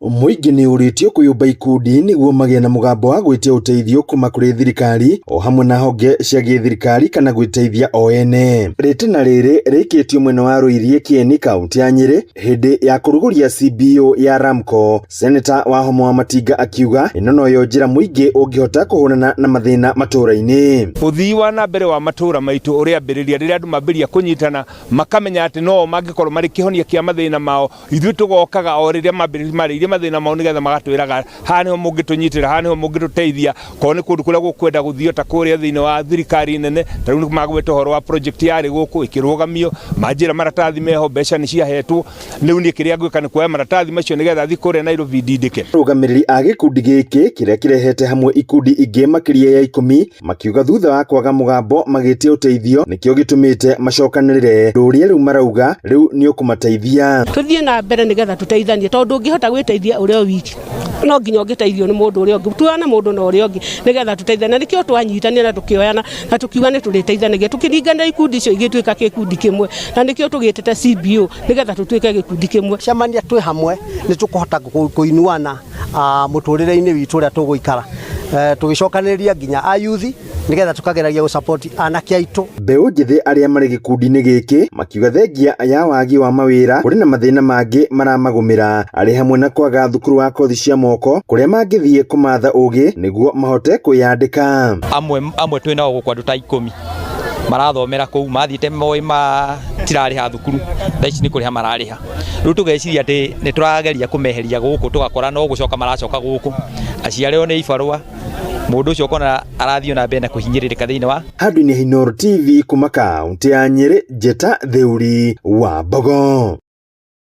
Mũingĩ nĩ ũrĩtio kwĩyũmba ikundi nĩguo magĩe na mũgambo wa gwĩtia ũteithio kuma kũrĩ thirikari o hamwe na honge cia gĩthirikari kana gwĩteithia o ene. Rĩtana rĩrĩ rĩikĩtio mwena wa Rũiriĩ Kĩeni kaũntĩ ya Nyĩrĩ hĩndĩ ya kũrugũria CBO ya Ramco. Seneta wa Homo wa Matinga akiuga ĩno noyo njĩra mũingĩ ũngĩhota kũhũrana na mathĩna matũũra-inĩ. Ũthii wa na mbere wa matũũra maitũ ũrĩambĩrĩria rĩrĩa andũ mambĩrĩria kũnyitana makamenya atĩ no o mangĩkorwo marĩ kĩhonia kĩa mathĩna mao. Ithuĩ tũgokaga o rĩrĩa marĩirie mathĩna mao nĩgetha magatwĩraga haha nĩho mũngĩtũnyitĩra, haha nĩho mũngĩtũteithia, korwo nĩ kũndũ kũrĩa gũkwenda gũthio ta kũrĩa thĩinĩ wa thirikari nene, ta rĩu nĩ magweta ũhoro wa project yarĩ gũkũ ĩkĩrũgamio, manjĩra maratathi meho, mbeca nĩ ciahetwo, rĩu niĩ kĩrĩa ngwĩka nĩ kuoya maratathi macio nĩgetha thiĩ kũrĩa Nairobi ndindĩke. Arũgamĩrĩri a gĩkundi gĩkĩ kĩrĩa kĩrehete hamwe ikundi ingĩ makĩria ya ikũmi makiuga thutha wa kwaga mũgambo magĩtia ũteithio nĩkĩo gĩtũmĩte macokanĩrĩre ũndũ ũrĩa rĩu marauga rĩu nĩ ũkũmateithia. Tũthiĩ na mbere nĩgetha tũteithanie tondũ ndũngĩhota gwĩteithia ũrĩ o wiki no nginya ũngĩteithio nĩ mũndũ ũrĩa ũngĩ tuoyane mũndũ na ũrĩa ũngĩ nĩgetha tũteithanie nĩkĩo twanyitanire na tũkĩoyana na tũkiuga nĩ tũrĩteithanagia tũkĩringana ikundi icio igĩtuĩka gĩkundi kĩmwe na nĩkĩo tũgĩtĩte CBO nĩgetha tũtuĩke gĩkundi kĩmwe. Cemania twĩ hamwe nĩ tũkũhota kũinuana mũtũrĩre-inĩ witũ ũrĩa tũgũikara tũgĩcokanĩrĩria nginya ayuthi nĩgetha tũkageragia gũ support anake aitũ. Mbeũ njĩthĩ arĩa marĩ gĩkundi-inĩ gĩkĩ makiuga thengia ya wagi wa mawĩra kũrĩ na mathĩna mangĩ maramagũmĩra arĩ hamwe na kwaga thukuru wa kothi cia moko kũrĩa mangĩthiĩ kũmatha ũgĩ nĩguo mahote kwĩyandĩka. Amwe amwe twĩ nao gũkũ andũ ta ikũmi marathomera kũu mathiĩte moĩ matirarĩha thukuru thaa ici nĩ kũrĩha mararĩha. Rĩu tũgeciria atĩ nĩ tũrageria kũmeheria gũkũ tũgakora no gũcoka maracoka gũkũ. Aciari ao nĩ ibarũa, mũndũ ũcio ũkona arathiĩ na mbere na kũhinyĩrĩrĩka thĩinĩ wa Handũ-inĩ Inooro TV kuma kaũntĩ ya Nyĩrĩ, Njeta Theuri wa Mbogo.